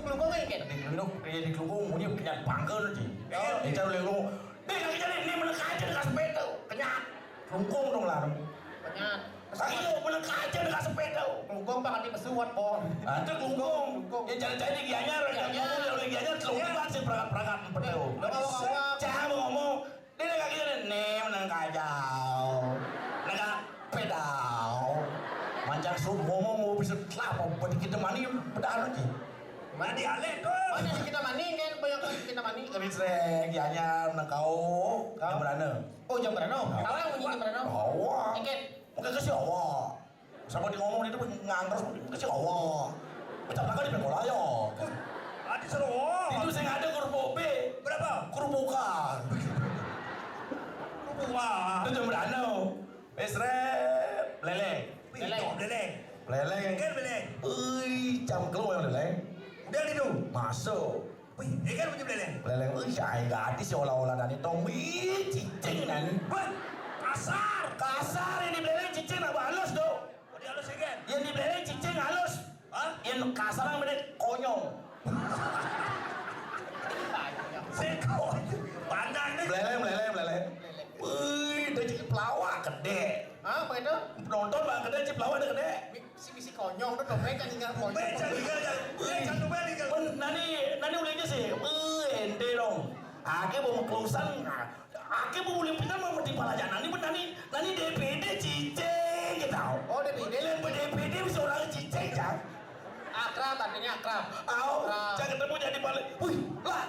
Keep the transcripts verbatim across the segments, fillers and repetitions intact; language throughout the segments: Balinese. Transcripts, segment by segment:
Klungkung kan, Ken? Di Klungkung, iya, di Klungkung, munyi kenyat bangkel ji. Iya. Di cari Klungkung. Nih, kaki jadi, nih, mana kaca dikasih sepeda. Kenyat. Klungkung dong lah. Kenyat. Saya mau mana kaca dikasih sepeda. Klungkung, Bang, nanti pesuat, Bang. Ah, itu Klungkung. Klungkung. Ya, cari-cari di Gianyar, Gianyar. Kalau di Gianyar, Klungkung, iya, masih perangkat-perangkat empat tahu. Lo mau ngomong? Jangan mau ngomong. Dia lagi gini, nih, menang kacau. Nega pedau. Mancang subuh mau, mau bisa kelapa, berarti kita mani, pedau aja. Mana dialek tuh? Mana di kita mani, kan? Banyak kan kita mani. Kami sering, Gianyar, menang kau. Kau? Jembrana. Oh, Jembrana. Nah. Tahu yang bunyi Jembrana? Bawa. Eket. Mungkin ke Siawa. Sama di ngomong itu nganggres ke Siawa. Pecah belakang di Bengkol ayo. Adi seru. Itu saya ada kerupuk B. Berapa? Kerupukan. Kerupukan. Itu Jembrana. Esret, lele. Lele. Lele. Lele. Kan lele. Ui, jam keluar lele. Udah gitu. Masuk. Wih, ini kan punya beleleng. Beleleng, wih, saya nggak ada sih olah-olah nani tong. Wih, cicing nani. Wah, kasar. Kasar ini beleleng cicing apa halus tuh? Oh, dia halus ya, Gen? Yang di beleleng cicing halus. Hah? Yang kasar yang bener konyol. Seko. Pandang nih. Beleleng, beleleng, beleleng. Wih, udah jadi pelawak gede. Hah, apa itu? Nonton bang gede, jadi pelawak udah gede. Si bisi konyong tuh dompet kan tinggal konyong. Dompet kan tinggal, kan? Wih, kan dompet tinggal. Nani, nani ulangnya sih. Wih, ente dong. Ake mau kelusan, ake mau uling pindah mau di palajanan ini nani, nani D P D cicing kita. Oh, D P D. Lain D P D bisa orang cicing, Cang. Akrab, artinya akrab. Au, akrab. Cang ketemu jadi pala. Wih, lah.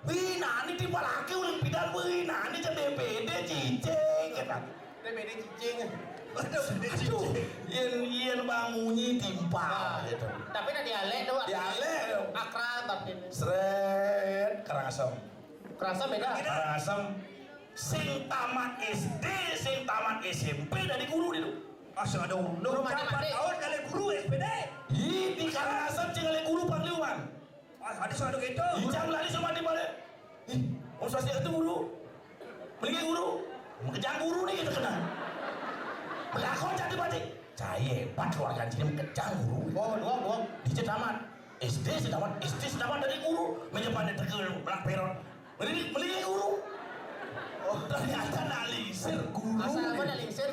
Wih, nani di palaki uling pindah, wih, nani jadi D P D cicing kita. Dia beda cicing. Aduh, beda cicing. Yen, yen bangunyi timpal gitu. Tapi ada dialek tuh. Dialek. Akrab tapi. Sret, Karangasem. Karangasem beda. Karangasem sing tamat S D, sing tamat S M P dari guru itu. Asal ada undang. Rumah mati. Tahun kali guru S P D. Ih, di Karangasem cing kali guru Pangliuman. Ah, ada suatu gitu. Ijang lari sama di balik. Ih, mau sosial itu guru. Mending guru. Kejang guru nih kita kenal. Belakon jadi batik. Saya hebat keluarga sini kejang guru. Bohong, bohong, bohong. Di tamat S D, sedamat S D, sedamat dari guru. Meja pada tegel, belak perot. Mending, mending guru. Oh, ternyata nalingsir guru. Asal apa nalingsir?